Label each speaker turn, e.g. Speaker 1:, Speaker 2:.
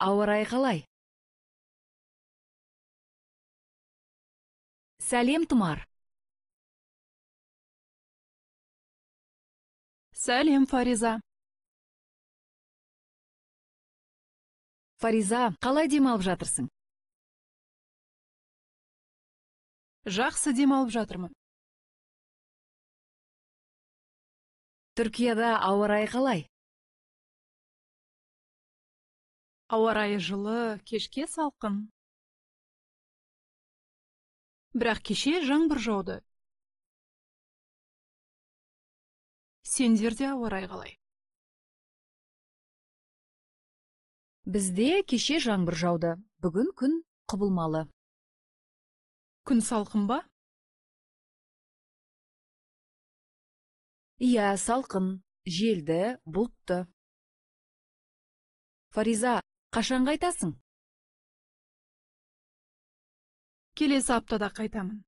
Speaker 1: ауа райы қалай? Сәлем, Тұмар.
Speaker 2: Сәлем, Фариза.
Speaker 1: Фариза, қалай демалып жатырсың?
Speaker 2: Жақсы демалып жатырмын.
Speaker 1: Түркияда ауа райы қалай?
Speaker 2: Ауа райы жылы, кешке салқын. Бірақ кеше жаңбыр жауды. Сендерде ауа райы қалай?
Speaker 1: Бізде кеше жаңбыр жауды. Бүгін күн құбылмалы.
Speaker 2: Күн салқын ба?
Speaker 1: Иә, салқын, желді, бұлтты. Фариза, қашан қайтасың?
Speaker 2: Келесі аптада қайтамын.